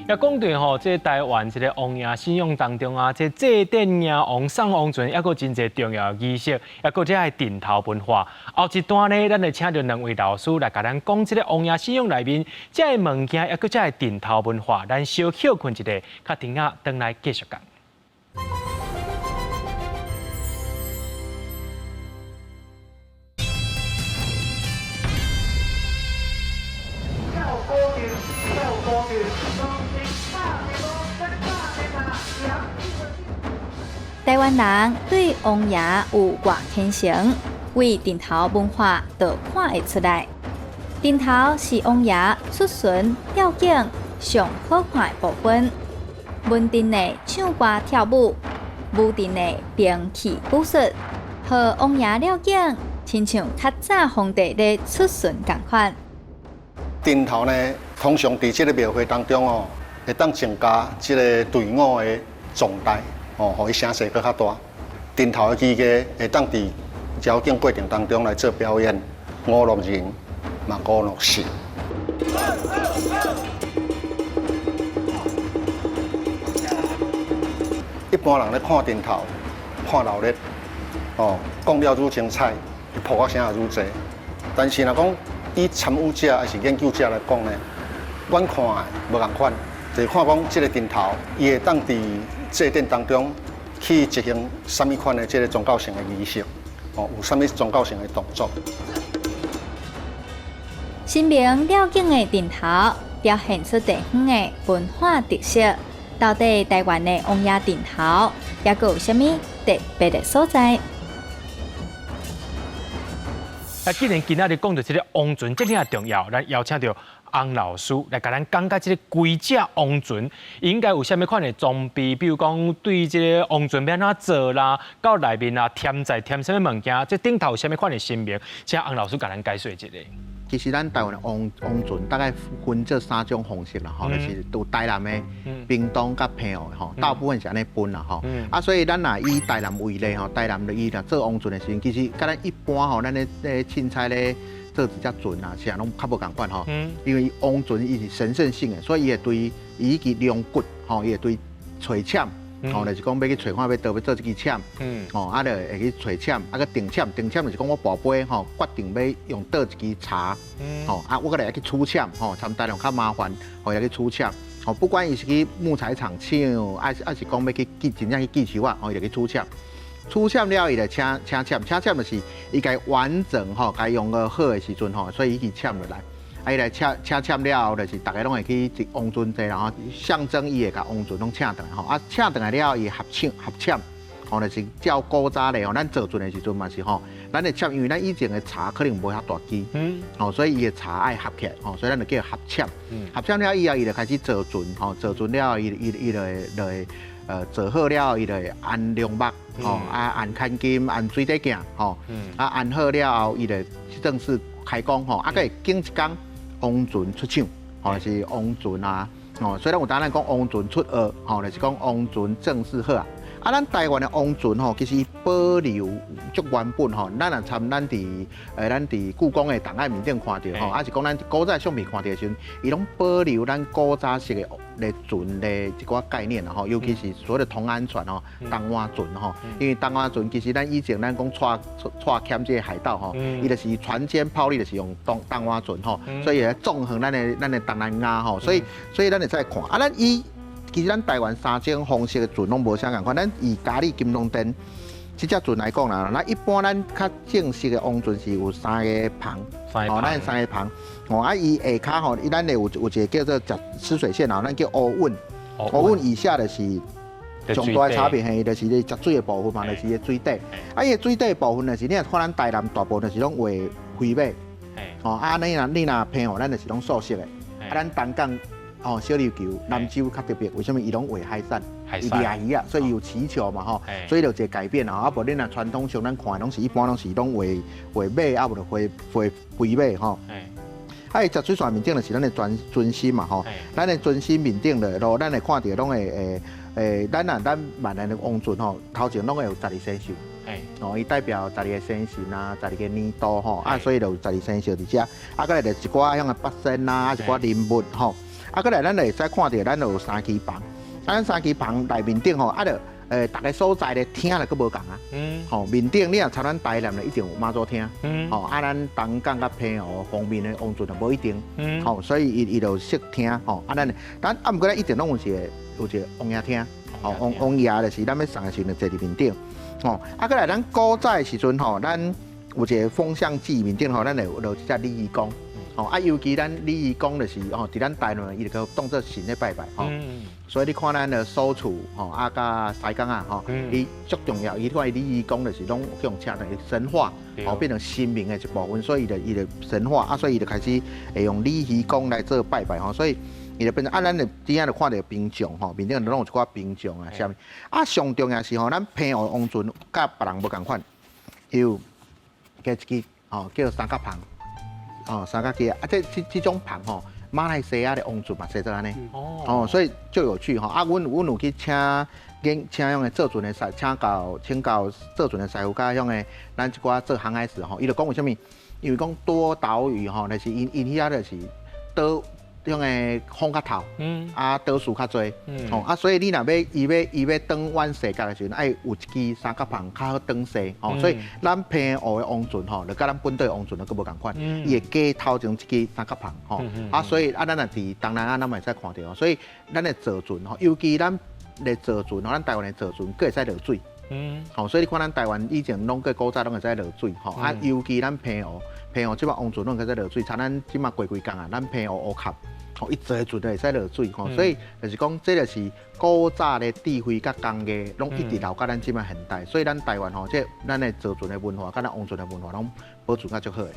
Speaker 3: 啊，講到吼，這台灣這个王爺信仰當中啊，這祭典迎王送王船，抑閣真濟重要儀式，抑閣這个陣頭文化。後一段呢，咱會請著兩位老師來共咱講這个王爺信仰內面這个物件，抑閣這个陣頭文化。咱小歇睏一下，較停仔轉來繼續講。
Speaker 1: 台灣人對王爺有偌虔誠，為陣頭文化就看會出來。陣頭是王爺出巡吊景上好看的部分。文陣的唱歌跳舞，武陣的兵器武術，予王爺了景，親像較早皇帝咧出巡仝款。
Speaker 6: 陣頭呢，通常佇這个廟會當中哦，會當增加這个隊伍的壯大，哦，予伊聲勢閣較大。陣頭的技藝會當佇醮境過程當中來做表演，娛樂人嘛娛樂神。一般人咧看陣頭，看鬧熱，哦，講了愈精彩，伊噗仔聲也愈濟。但是若講以參與者還是研究者來講呢，阮看的無仝款，就是看講這个陣頭，伊會當佇祭典當中去執行啥物款的這个宗教性的儀式，哦，有啥物宗教性的動作。
Speaker 1: 神明了境的陣頭，表現出地方的文化特色。到底台灣的王爺陣頭，抑閣有啥物特別的所在？
Speaker 3: 啊，既然今仔日講著這个王船這爾重要，咱邀請著翁老師來共咱講解這個規隻王船應該有啥物款的裝備，比如講對這个王船欲按怎做啦，到內面啊添載添啥物物件，這頂頭有啥物款的神明，請翁老師共咱解說一下。
Speaker 5: 其實咱台灣的王船大概分做三種方式啦，吼，就是有台南的、屏東佮澎湖的吼，大部分是按呢分啦，吼。啊，所以咱若以台南為例吼，台南的伊若做王船的時陣，其實佮咱一般吼，咱咧咧凊彩咧做一隻船啊，是啊，攏較無仝款吼。因為王船伊是神聖性的，所以伊會對伊去量骨吼，伊會對揣簽。吼，就是講欲去揣看欲佗欲做這支簽，吼，啊，就會去揣簽，啊，閣定簽，定簽就是講我跋杯吼，決定欲用佗一支茶，吼，啊，我閣來去取簽，吼，參台南較麻煩，吼，要去取簽，吼，不管伊是去木材廠搶，抑是講欲去寄真正去寄樹仔，吼，伊就去取簽，取簽了，伊就請請簽，請簽就是伊共完整吼，共用個好的時陣吼，所以伊去簽落來。啊，伊來請請簽了後，就是逐家攏會去一王船坐，然後象徵伊會共王船攏請轉來吼。啊，請轉來了後，伊合唱合簽，吼，就是照古早咧吼，咱造船的時陣嘛是吼，咱的簽，因為咱以前的柴可能無遐大支，吼，所以伊的柴愛合起來，吼，所以咱就叫合簽。合簽了以後，伊就開始造船，吼，造船了後，伊伊伊就會就會做好了後，伊就會安梁木，吼，啊安牽金，安水底鏡，吼，啊安好了後，伊就正式開工，吼，啊閣會經一工。王船出廠，吼，是王船啊，吼，所以咱有當咱講王船出澳，吼，就是講王船正式好啊。啊，咱台灣的王船吼，其實保留足原本吼，咱若參咱佇故宮的檔案面頂看著吼，抑是講咱古早相片看著的時陣，伊攏保留咱古早式的的船的一寡概念啦吼，尤其是所謂的同安船吼、東灣船吼，因為東灣船其實咱以前咱講蔡蔡欠這个海盜吼，伊就是船堅炮利，就是用東東灣船吼，所以會縱橫咱的東南亞吼，所以咱會使看啊，咱以其實咱台灣三種方式的船攏無啥仝款，咱以嘉義金龍殿這隻船來講啦，咱一般咱較正式的王船是有三个棚，哦，咱三个棚，哦，啊，伊下跤吼，伊咱會有一个叫做吃水線啊，咱叫烏穩，烏穩以下就是上大的差別，嘿，就是咧食水的部分嘛，就是個水底，啊，伊个水底的部分就是你若看咱台南大部分就是攏畫飛馬，哦，啊，你若澎湖，咱就是攏素色的，啊，咱東港。哦，小琉球、南州較特別，為啥物？伊攏畫海產，伊掠魚仔，所以有祈求嘛吼，所以就有一個改變啦。啊，無恁若傳統上咱看的攏是一般攏是攏畫畫馬，啊無就畫畫飛馬吼。啊，伊食水線面頂就是咱的尊尊心嘛吼，咱的尊心面頂的，咯，咱會看著攏會會會，咱若咱萬年的王船吼，頭前攏會有十二生肖。哦，伊代表十二個生辰啊，十二個年度吼，啊，所以就有十二生肖佇遮。啊，閣來就一寡遐个八仙啊，一寡人物吼。啊，閣來咱會使看著，咱有三支棚，啊，咱三支棚內面頂吼，啊，著逐个所在咧廳就閣無仝啊。吼，面頂你若參咱台南咧，一定有媽祖廳。吼，啊，咱東港佮澎湖方面的王船就無一定。吼，所以伊伊就設廳吼，啊，咱咱啊，毋過咱一定攏有一个有一个王爺廳。吼，王王爺就是咱欲送的時陣坐佇面頂。吼，啊，閣來咱古早的時陣吼，咱有一个風向祭面頂吼，咱會有一隻鯉魚公。吼啊，尤其咱鯉魚公就是吼，佇咱台南伊就當做神咧拜拜吼。所以你看咱的所處吼，啊，佮西港仔吼，伊足重要。伊看伊鯉魚公就是攏用請來神話，吼變成神明的一部分，所以伊就神話啊，所以伊就開始會用鯉魚公來做拜拜吼。所以伊就變成啊，咱就佇遐就看著兵將吼，面頂攏有一寡兵將啊，啥物啊，上重要是吼，咱澎湖王船佮別人無仝款，有加一支吼叫三角帆。哦，三角旗啊，這這這種帆吼，馬來西亞的王船嘛，生做按呢。哦，所以足有趣吼。啊，阮阮有去請請遐个造船的師，請教造船的師傅，佮遐个咱一寡做航海士吼，伊就講為啥物？因為講多島嶼吼，就是𪜶𪜶遐就是島。遐个風較透，啊島嶼較濟，吼啊，所以你若欲伊欲伊欲轉彎勢角的時陣，愛有一支三角帆較好轉勢，吼，所以咱澎湖的王船吼，就佮咱本島的王船就閣無仝款，伊會加頭前一支三角帆，吼，啊，所以啊，咱若佇東南亞，咱嘛會使看著，所以咱的造船吼，尤其咱的造船吼，咱台灣的造船，閣會使落水，吼，所以你看咱台灣以前攏閣古早攏會使落水，吼，啊，尤其咱澎湖，澎湖這擺王船攏會使落水，像咱這擺過幾工啊，咱澎湖烏崁。吼，伊坐的船就會使落水吼，所以就是講，這就是古早的智慧佮工藝，攏一直留佮咱這擺現代。所以咱台灣吼，這咱的造船的文化，佮咱王船的文化，攏保存甲足好的。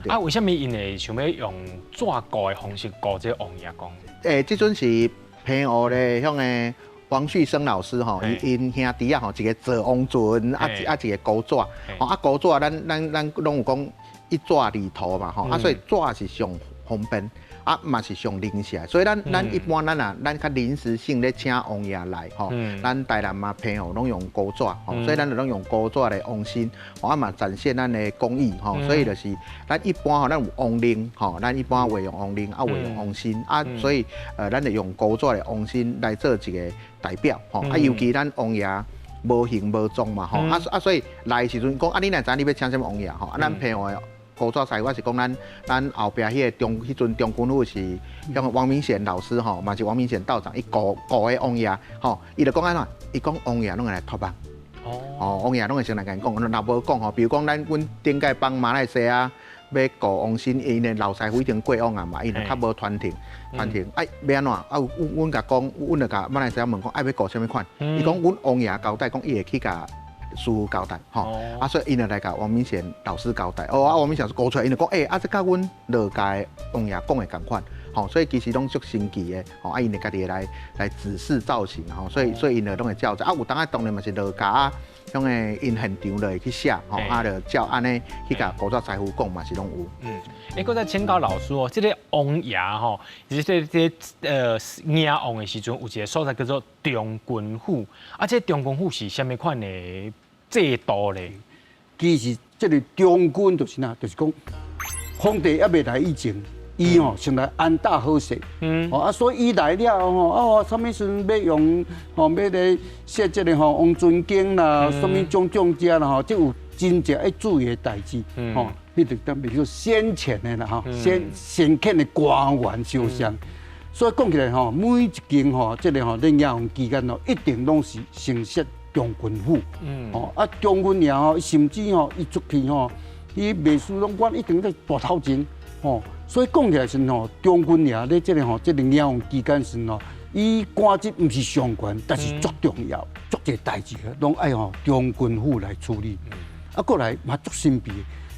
Speaker 3: 啊，為啥物𪜶會想欲用紙糊的方式糊這個王爺公？
Speaker 5: 這陣是澎湖的遐个王旭升老師吼，伊𪜶兄弟仔吼，一個做王船，啊啊一個糊紙，吼啊糊紙，咱攏有講一紙二塗嘛吼，啊所以紙是上方便。啊，嘛是上臨時的，所以咱一般咱啊，咱較臨時性咧請王爺來吼，咱台南嘛澎湖攏用糊紙吼，所以咱就攏用糊紙來王身，啊嘛展現咱的工藝吼，所以就是咱一般吼，咱有王靈吼，咱一般會用王靈，啊會用王身啊，所以咱就用糊紙的王身來做一個代表吼，啊尤其咱王爺無形無狀嘛吼，啊啊所以來的時陣講啊，你若知影你欲請啥物王爺吼，啊咱澎湖的糊紙師傅是講咱後壁彼個中彼陣中軍府是像王明賢老師吼，嘛是王明賢道長，伊糊糊的王爺吼，伊就講按怎，伊講王爺攏會來託夢，哦，王爺攏會先來共𪜶講，若無講吼，比如講咱阮頂屆幫馬來西亞欲糊王身，𪜶的老師傅已經過往啊嘛，𪜶就較無傳承傳承，啊欲按怎？啊阮阮共講，阮就共馬來西亞問講，愛欲糊啥物款？伊講阮王爺交代講，伊會去共師傅交代吼，啊，所以𪜶就來共王明賢老師交代，哦，啊，王明賢講出來，𪜶就講，欸，啊，這佮阮羅家的王爺講的仝款，吼，所以其實攏足神奇的，吼，啊，𪜶就家己來指示造型，吼，所以𪜶就攏會照這，啊，有當仔當然嘛是羅家啊，遐个𪜶現場就會去寫，吼，啊，就照按呢去共糊紙師傅講嘛是攏有。
Speaker 3: 欸，閣再請教老師哦，這個王爺吼，其實這迎王的時陣，有一個所在叫做將軍府，啊，這將軍府是啥物款的制度咧？
Speaker 2: 其實這個將軍就是哪，就是講皇帝猶未來以前，伊吼先來安搭好勢，哦啊，所以伊來了後吼，啊，啥物時陣欲用吼，欲來設這個吼王尊經啦，啥物種種遮啦吼，這有真濟愛注意的代誌，吼，彼個等於說先前的啦吼，先遣的官員相像，所以講起來吼，每一間吼，這個吼，咧迎王期間吼，一定攏是先設將軍府，哦啊，將軍爺吼，甚至吼，伊出去吼，伊袂輸攏阮一定佇大頭前，吼，所以講起來時吼，將軍爺咧這個吼，這個迎王期間時吼，伊官職毋是上懸，但是足重要，足濟代誌，攏愛吼將軍府來處理。啊，過來嘛足神秘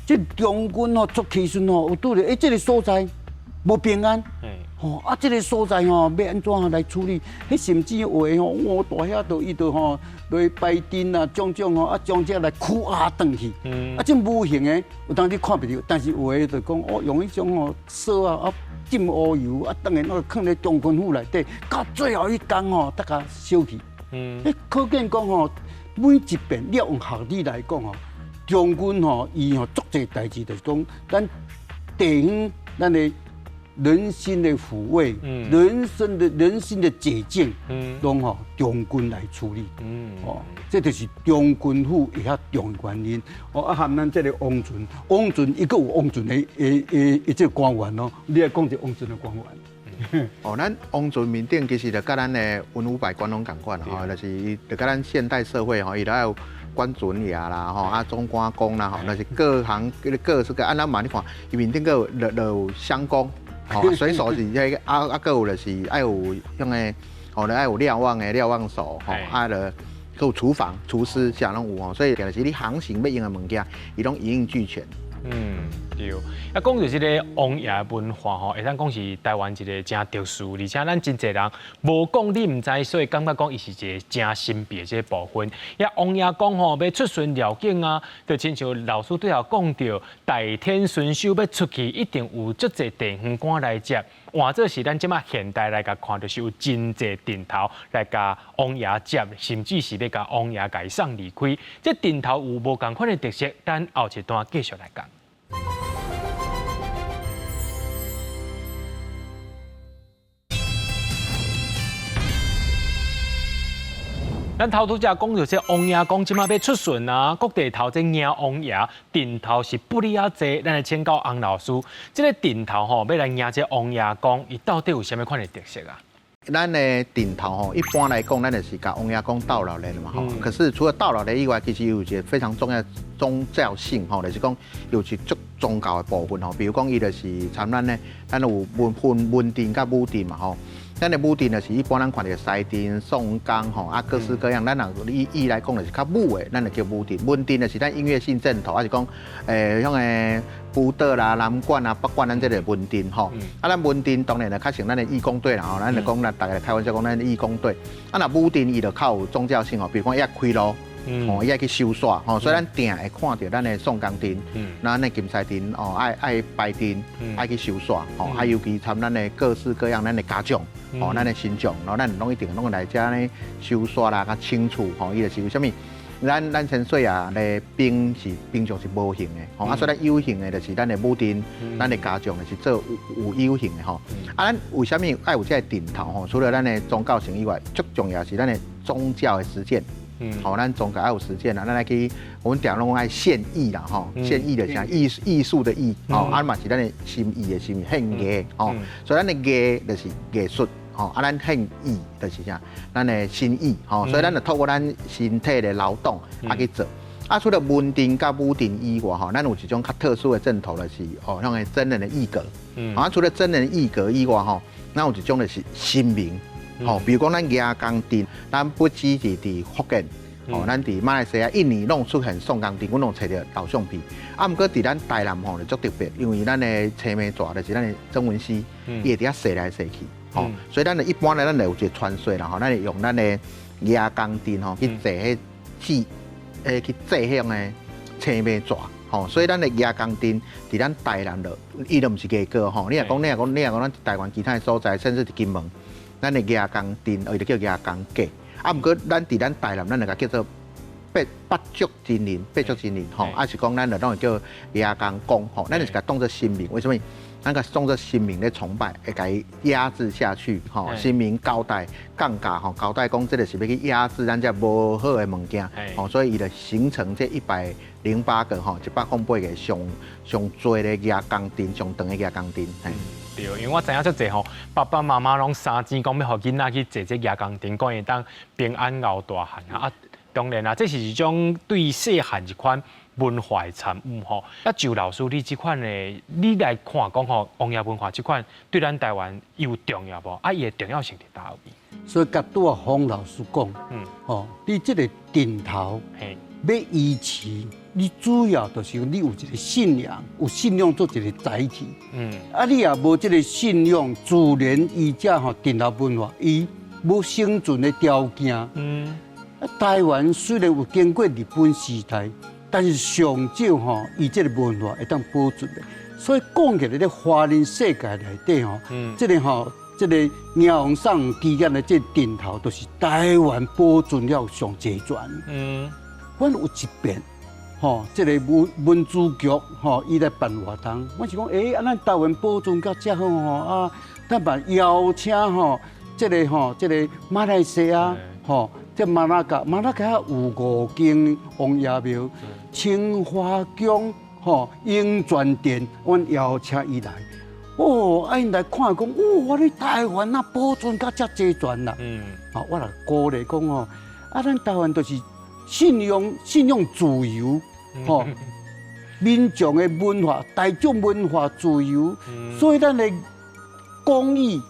Speaker 2: 的，這將軍吼出去時吼，有拄著欸，這個所在無平安。吼啊！這個所在吼，欲按怎來處理？彼甚至有的吼，我大兄都伊都吼來擺陣啊，種種吼啊，將這來驅壓轉去。啊，這無形的有當你看袂著，但是有的就講哦，用彼種吼索啊啊浸烏油啊，轉來那囥咧將軍府內底，到最後彼工吼，才共燒去。欸，可見講吼，每一遍你用學理來講吼，將軍吼伊吼足濟代誌，就是講咱地方咱的。人心的撫慰，人生的人心的解境，攏吼將軍來處理。哦，這就是將軍府會遐重要原因。哦，啊，含咱這個王船，王船伊閣有王船的這個官員哦，你來講一個王船的官員。
Speaker 5: 哦，咱王船面頂其實就佮咱的文武百官攏仝款吼，就是就佮咱現代社會吼，伊都愛有管船爺啦，吼啊總管工啦，吼，就是各行各這個按咱嘛，你看伊面頂閣有有鄉公。吼，水手是彼個啊啊，閣有就是愛有遐个，吼，愛有瞭望的瞭望手，吼，啊，就閣有廚房廚師，啥攏有吼，所以就是你航行欲用的物件，伊攏一應俱全。
Speaker 3: 對。啊，講著這个王爺文化吼，會當講是台灣一个誠特殊，而且咱真濟人無講你毋知，所以感覺講伊是一个誠神秘的這个部分。遐王爺公吼，欲出巡繞境啊，就親像老師拄仔講著，大天巡守欲出去，一定有足濟地方官來接。換做是咱這馬現代來共看，就是有真濟陣頭來共王爺接，甚至是欲共王爺共伊送離開。這陣頭有無仝款的特色？咱後一段繼續來講。咱頭拄才講著這王爺公這馬欲出巡啊，各地頭這迎王爺陣頭是不離仔濟。咱來請教洪老師，這个陣頭吼欲來迎這王爺公，伊到底有啥物款的特色啊？
Speaker 5: 咱的陣頭吼，一般來講，咱就是共王爺公鬥熱鬧嘛吼。可是除了鬥熱鬧以外，其實有一個非常重要的宗教性吼，就是講有一足宗教的部分吼。比如講，伊就是參咱呢，咱有文分文陣佮武陣嘛吼。咱的武陣就是一般咱看著西陣、宋江吼，啊各式各樣。咱若以以來講，就是較武的，咱就叫武陣。文陣就是咱音樂性陣頭，還是講像個舞蹈啦、南管啊、北管，咱這個文陣吼。啊，咱文陣當然就較像咱的義工隊啦吼，咱就講咱逐家開玩笑講咱的義工隊。啊，若武陣伊就較有宗教性吼，比如講伊愛開路，吼，伊愛去收煞吼，所以咱定會看著咱的宋江陣，咱的金獅陣哦，愛愛排陣，愛去收煞吼，啊，尤其參咱的各式各樣咱的家將，吼，咱的神將，然後咱攏一定攏會來遮呢收煞啦，較清楚吼，伊就是為啥物？咱咱千歲爺的兵是平常是無形的，吼啊，所以咱有形的就是咱的武陣，咱的家將就是做有有形的吼。啊，咱為啥物愛有這个陣頭吼？除了咱的宗教性以外，最重要是咱的宗教的實踐。吼，咱宗教愛有實踐啦，咱愛去，阮定攏講愛獻藝啦，吼，獻藝就是啥？藝藝術的藝，吼，啊嘛是咱的心意的心，獻藝，吼，所以咱的藝就是藝術。吼，啊，咱獻意就是啥？咱的心意，吼，所以咱就透過咱身體的勞動啊去做。啊，除了文陣佮武陣以外，吼，咱有一種較特殊的陣頭，就是哦，像個真人的藝閣。啊，除了真人藝閣以外，吼，咱有一種就是神明，吼，比如講咱蜈蚣陣，咱不只是佇福建，吼，咱佇馬來西亞、印尼攏出現宋江陣，阮攏揣著頭相片。啊，毋過佇咱台南吼就足特別，因為咱的青暝蛇就是咱的曾文溪，伊會佇遐踅來踅去。吼，所以咱一般咧，咱就有一個傳說啦，吼，咱會用咱的蜈蚣陣吼去祭彼祭，去祭彼種的青暝蛇，吼，所以咱的蜈蚣陣佇咱台南就，伊就毋是藝閣吼，你若講你若講你若講咱台灣其他的所在，甚至佇金門，咱的蜈蚣陣，伊就叫蜈蚣閣。啊，毋過咱佇咱台南，咱就共叫做八八足真人，八足真人吼，啊是講咱就攏會叫蜈蚣公吼，咱就是共當做神明，為啥物？咱共當做神明咧崇拜，會共伊壓制下去，吼，神明交代降價，吼，交代講這個是欲去壓制咱這無好的物件，吼，所以伊就形成這108個，吼，108個上上濟的蜈蚣陣，上長的蜈蚣陣。
Speaker 3: 對，因為我知影足濟吼，爸爸媽媽攏三錢講欲予囡仔去坐這蜈蚣陣，講會當平安熬大漢啊。當然啦，這是一種對細漢一款文化的參與吼。啊，周老師，你這款的，你來看講吼，王爺文化這款對咱台灣有重要無？啊，伊的重要性佇佗位？
Speaker 4: 所以佮拄仔方老師講，吼，你這個陣頭欲維持，你主要就是你有一個信仰，有信仰做一個載體。啊，你若無這個信仰，自然伊這吼陣頭文化，伊無生存的條件。啊，台灣雖然有經過日本時代，但是上少吼，伊這個文化會當保存的。所以講起來，咧華人世界內底吼，這個吼，這個迎王送期間的這個陣頭，就是台灣保存了上齊全。阮有一遍，吼，這個文文資局吼，伊來辦活動，我是講，欸，啊，咱台灣保存甲遮好吼，啊，咱嘛邀請吼，這個吼，這個馬來西亞吼，這馬拉加，馬拉加有五間王爺廟，清華宮吼，湧泉殿，阮邀請伊來，哦，啊，𪜶來看講，哦，我咧台灣啊，保存甲遮齊全啦。吼，我來鼓勵講吼，啊，咱台灣就是信仰信仰自由，吼，民眾的文化、大眾文化自由，所以咱的工藝、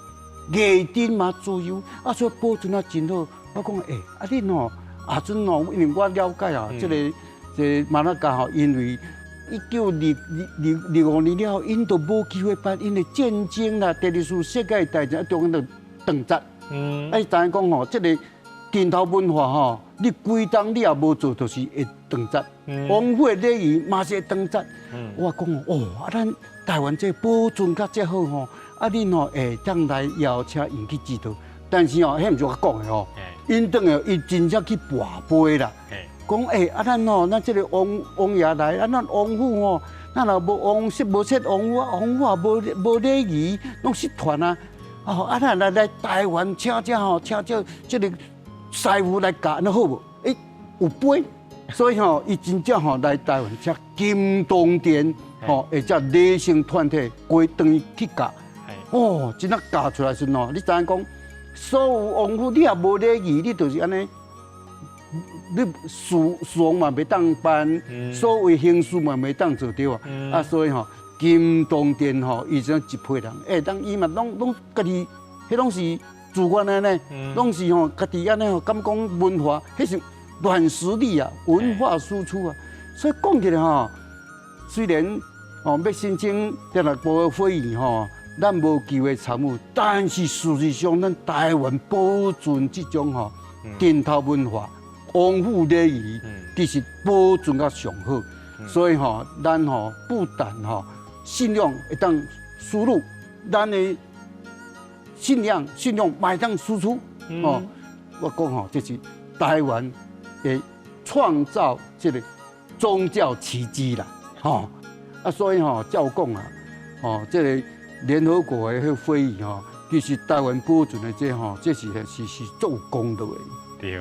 Speaker 4: 藝陣嘛自由，啊，所以保存啊真好。我講，欸，啊恁吼，啊陣吼，因為我了解啊，這個這個馬拉加吼，因為1925年了後，𪜶都無機會辦，因為戰爭啦，第二次世界大戰啊，中間就斷絕。啊，伊知影講吼，這個陣頭文化吼，你規冬你也無做，就是會斷絕。王府的禮儀嘛是會斷絕。我講哦，啊，咱台灣這保存甲遮好吼，啊，恁吼會當來邀請𪜶去指導。但是吼，彼毋是我講的吼，𪜶轉來伊真正去跋杯啦。講欸，啊，咱吼，咱這個王王爺來，啊，咱王府吼，咱若無王室無設王府，王府也無無禮儀，攏失傳啊。哦，啊，咱來來台灣請這吼，請這這個師傅來教，按呢好無？欸，有杯，所以吼，伊真正吼來台灣請金堂殿吼，或者禮成團體規轉去教。哦，真正教出來時陣吼，你知影講，所有王府你也無禮儀，你就是按呢，你事事王嘛袂當辦，所有行事嘛袂當做著啊。啊，所以吼，金堂殿吼，伊這一批人，欸，當伊嘛攏攏家己，彼攏是自願的呢，攏是吼家己按呢吼，敢講文化，彼是軟實力啊，文化輸出啊。所以講起來吼，雖然哦欲申請聯合國的會議吼，咱無機會參與，但是事實上，咱台灣保存這種吼殿頭文化、王府禮儀，其實保存甲上好。所以吼，咱吼不但吼信仰會當輸入，咱的信仰信仰嘛會當輸出。哦，我講吼，這是台灣的創造這個宗教奇蹟啦，吼啊，所以吼照講啊，吼這個聯合國的彼個會議吼，其實台灣保存的這吼，這是是是足有功勞的。
Speaker 3: 對，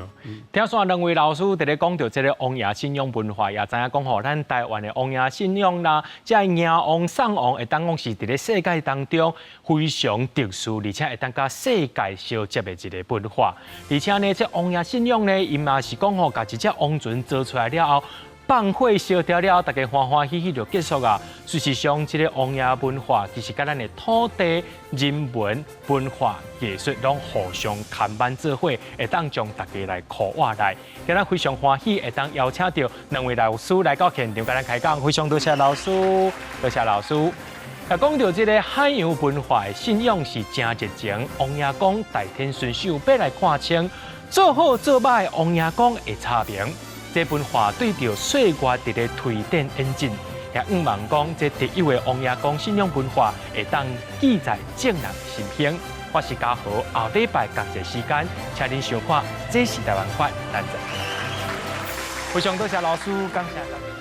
Speaker 3: 聽煞兩位老師佇咧講著這个王爺信仰文化，也知影講吼，咱台灣的王爺信仰啦，這个迎王送王會當講是佇咧世界當中非常特殊，而且會當佮世界相接的一个文化。而且呢，這王爺信仰呢，伊嘛是講吼，共一隻王船做出來了後，放火燒掉了後，大家歡歡喜喜就結束啊。事實上，這个王爺文化其實佮咱的土地、人文、文化、藝術攏互相牽絆做伙，會當將大家來箍活來。今仔非常歡喜，會當邀請著兩位老師來到現場，佮咱開講。非常多謝老師，多謝老師。啊，講著這个海洋文化的信仰是誠熱情，王爺公代天巡守欲來看清做好做䆀，王爺公會查明。這文化對著歲月佇咧推展演進，也向望講這特有的王爺公信仰文化會當記在眾人心胸。我是嘉豪，後禮拜仝一个時間，請恁收看《這是台灣款》，咱再會。非常多謝老師，感謝。